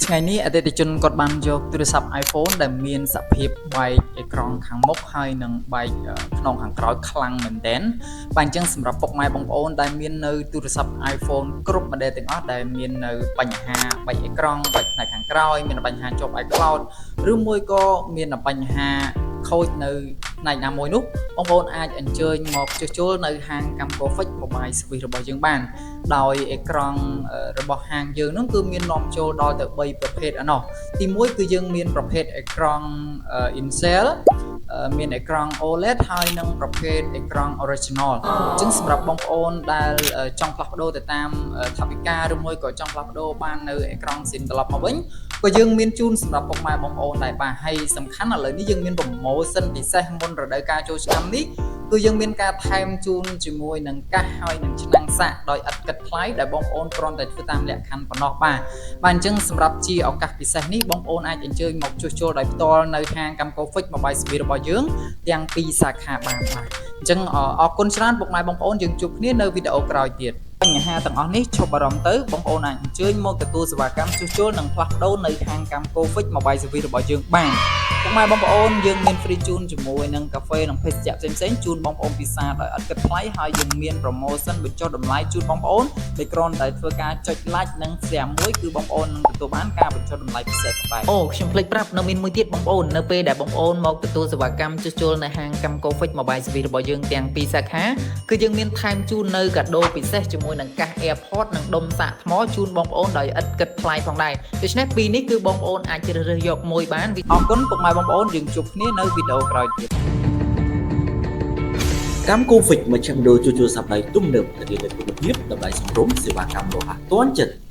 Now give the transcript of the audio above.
ថ្ងៃនេះអតិថិជនគាត់បានយកទូរស័ព្ទ iPhone ដែលមានសភាពបែកអេក្រង់ខាងមុខហើយនិងបែកខ្នងខាងក្រោយខ្លាំងមែនទែនបាទអញ្ចឹងសម្រាប់ពុកម៉ែបងប្អូនដែលមាននៅទូរស័ព្ទ iPhone គ្រប់ model ទាំងអស់ដែលមាននៅបញ្ហាបែកអេក្រង់បែកផ្នែកខាងក្រោយមានបញ្ហាជាប់ iCloud ឬមួយក៏មានបញ្ហាខូចនៅផ្នែកណាមួយនោះបងប្អូនអាចអញ្ជើញមកជួសជុលនៅហាងកាំកូ Fix Mobile Service របស់យើងបាន ដោយអេក្រង់របស់ហាងយើងនោះគឺមាននាំចូលដល់ទៅ3ប្រភេទឯណោះទី1គឺយើងមានប្រភេទអេក្រង់ In-Cell មានអេក្រង់ OLED ហើយនិងប្រភេទអេក្រង់ Original អញ្ចឹងសម្រាប់បងប្អូនដែលចង់ផ្លាស់ប្ដូរទៅតាមថវិកាឬមួយក៏ចង់ផ្លាស់ប្ដូរបាននៅអេក្រង់ស៊ីនត្រឡប់មកវិញក៏យើងមានជូនសម្រាប់ពុកម៉ែបងប្អូនដែរបាទហើយសំខាន់ឥឡូវនេះយើងមាន promotion ពិសេសមុនរដូវកាលចូលឆ្នាំនេះគឺយើងមានការថែមជូនជាមួយនឹងកាសហើយនឹងឆ្នាំងសាកដោយឥតគិតថ្លៃដែលបងប្អូនគ្រាន់តែធ្វើតាមលក្ខខណ្ឌប៉ុណ្ណោះបាទបាទអញ្ចឹងសម្រាប់ជាឱកាសពិសេសនេះបងប្អូនអាចអញ្ជើញមកជួសជុលដោយផ្ទាល់នៅហាងកាំកូ Fix Mobile Service របស់យើងទាំងពីរសាខាបានបាទអញ្ចឹងអរគុណច្រើនពុកម៉ែបងប្អូនយើងជួបគ្នានៅវីដេអូក្រោយទៀតបញ្ហាទាំងអស់នេះឈប់បារម្ភទៅបងប្អូនអាចអញ្ជើញមកទទួលសេវាកម្មជួសជុលនិងផ្លាស់ប្ដូរនៅហាងកាំកូ Fix Mobile Service របស់យើងបានពុកម៉ែបងប្អូនយើងមាន free ជូនជាមួយនឹងកាហ្វេនិងភេសជ្ជៈផ្សេងៗជូនបងប្អូនពិសាដោយឥតគិតថ្លៃហើយយើងមាន promotion បញ្ចុះតម្លៃជូនបងប្អូនដោយគ្រាន់តែធ្វើការចុច like និង share មួយគឺបងប្អូននឹងទទួលបានការបញ្ចុះតម្លៃពិសេសផងដែរអូខ្ញុំភ្លេចប្រាប់នៅមានមួយទៀតបងប្អូននៅពេលដែលបងប្អូនមកទទួលសេវាកម្មជួសជុលនៅហាងកាំកូ Fix Mobile Service របស់យើងទាំងពីរសាខាគឺយើងមានថែមជូននៅកាដូពិសេសជាមួយនឹងកាស AirPods និងដុំសាកថ្មជូនបងប្អូនដោយឥតគិតថ្លៃផងដែរដូច្នេះពីរនេះគឺបងប្អូនអាចជ្រើសរើសយកមួយបានអរគុណពុកម៉ែបងប្អូនយើងជួបគ្នានៅវីដេអូក្រោយទៀត កាំកូ Fix មជ្ឈមណ្ឌលជួសជុលសព្វដៃទំនើបធានានូវគុណភាពតម្លៃសមរម្យសេវាកម្មរហ័សទាន់ចិត្ត។